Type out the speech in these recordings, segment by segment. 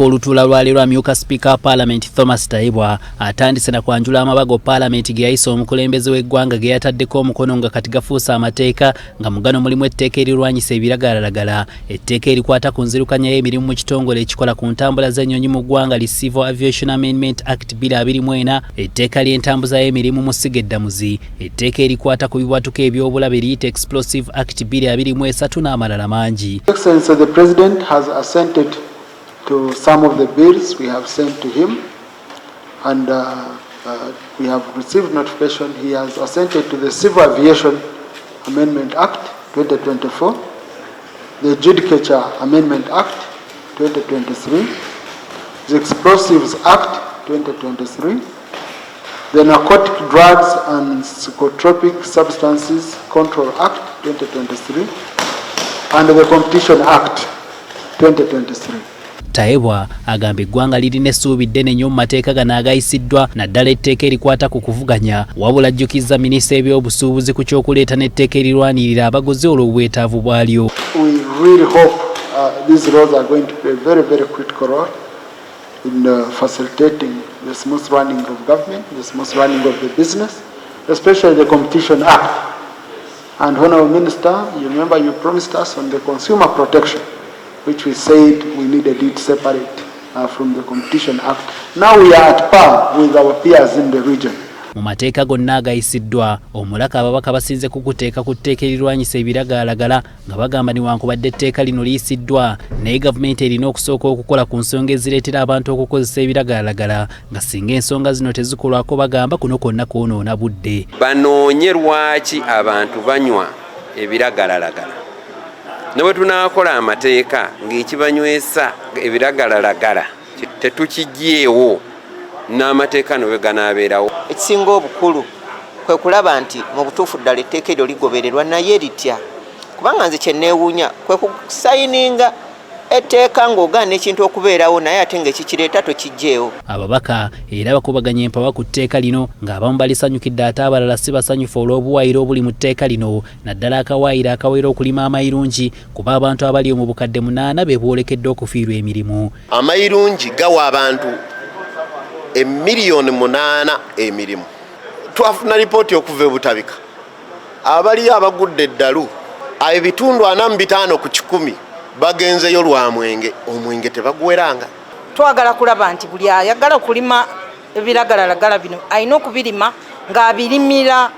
Olutuula lwaleero amyuka sipiika wa paalamenti Thomas Tayebwa atandise na kwanjula amabago paalamenti ge yayisa omukulembeze w'eggwanga ge yataddeko omukono nga kati gafuuse amateeka, nga mu gano mulimu etteeka erirwanyisa ebiragalalagala, etteeka erikwata ku nzirukanya y'emirimu mu kitongole ekikola ku ntambula z'ennyonyi mu ggwanga li Civil Aviation Amendment Act 2024, etteeka ly'entambuza y'emirimu mu ssiga eddamuzi, etteeka erikwata ku bibwatuka eby'obulabe liyite Explosive Act 2023 n'amalala mangi. Excellency the President has assented to some of the bills we have sent to him, and we have received notification he has assented to the Civil Aviation Amendment Act 2024, the Judicature Amendment Act 2023, the Explosives Act 2023, the Narcotic Drugs and Psychotropic Substances Control Act 2023, and the Competition Act 2023. Tayebwa agamba eggwanga lirina essuubi ddene nnyo mu mateeka gano agayisiddwa, naddala etteeka erikwata ku kuvuganya, wabula ajjukizza minisita ebyobusuubuzi ku ky'okuleeta n'etteeka erirwanirira abaguzi olw'obwetaavu bwalyo. We really hope these laws are going to play a very, very critical role in facilitating the smooth running of government, the smooth running of the business, especially the Competition Act. And Honorable Minister, you remember you promised us on the consumer protection, which we said we needed it separate from the Competition Act. Now we are at par with our peers in the region. Mu mateeka gonna agayisiddwa, omulaka ababaka basinze kuguteeka ku tteeka erirwanyisa ebiragalalagala, nga bagamba newankubadde etteeka lino liyisiddwa, naye gavumenti erina okusooka okukola ku nsonga ezireetera abantu okukozesa ebiragalalagala, nga singa ensonga zino tezikolwako, bagamba kuno kwonna kwonoona budde. Banoonye lwaki abantu banywa ebiragalalagala, ne bwe tunaakola amateeka ng'ekibanywesa ebiragalalagala tetukigyewo, n'amateeka ne bwe ganaabeerawo. Ekisinga obukulu kwe kulaba nti mu butuufu ddala etteeka eryo ligobererwa, naye litya? Kubanga nze kyenneewuunya kwe kusayininga etteeka ng'ogaana ekintu okubeerawo, naye ate ng'ekikireeta tokiggyeewo. Ababaka era bakubaganya empawa ku tteeka lino, ng'abamu balisanyukidde ate abalala si basanyufu olw'obuwaayiro obuli mu tteeka lino, naddala akawaayiro akawera okulima amayirungi, kuba abantu abali mu 8,000 be boolekedde okufiirwa emirimu. Amayirungi gawa abantu 8,000,000 emirimu. Twafuna lipooti okuva ebutabika, abaliyo abagudde eddalu, ebitundu 45% bagenzeyo lwa mwenge. Omwenge tebaguweranga. Twagala kulaba nti buli ayagala okulima ebiragalalagala bino alina okubirima ng'abirimira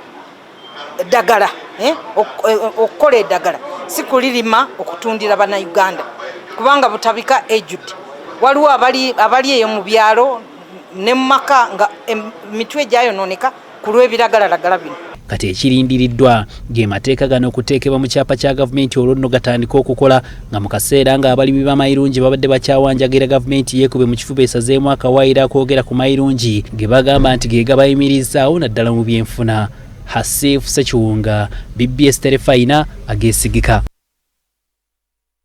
ddagala, okukola eddagala, si kulirima okutundira Bannayuganda, kubanga Butabika ejjudde. Waliwo abali eyo mu byalo ne mu maka nga emitwe gyayonooneka ku lw'ebiragalalagala bino. Kati ekirindiriddwa ge mateeka gano okuteekebwa mu kyapa kya gavumenti, olwo nno gatandika okukola, nga mu kaseera ng'abalimi b'amayirungi babadde bakyawanjagira gavumenti yeekube mu kifuba esazeemu akawaayiro akoogera ku mayirungi ge bagamba nti ge gabayimirizaawo, naddala mu byenfuna. Hasif Sekiwunga, BBS Terefayina, ageesigika.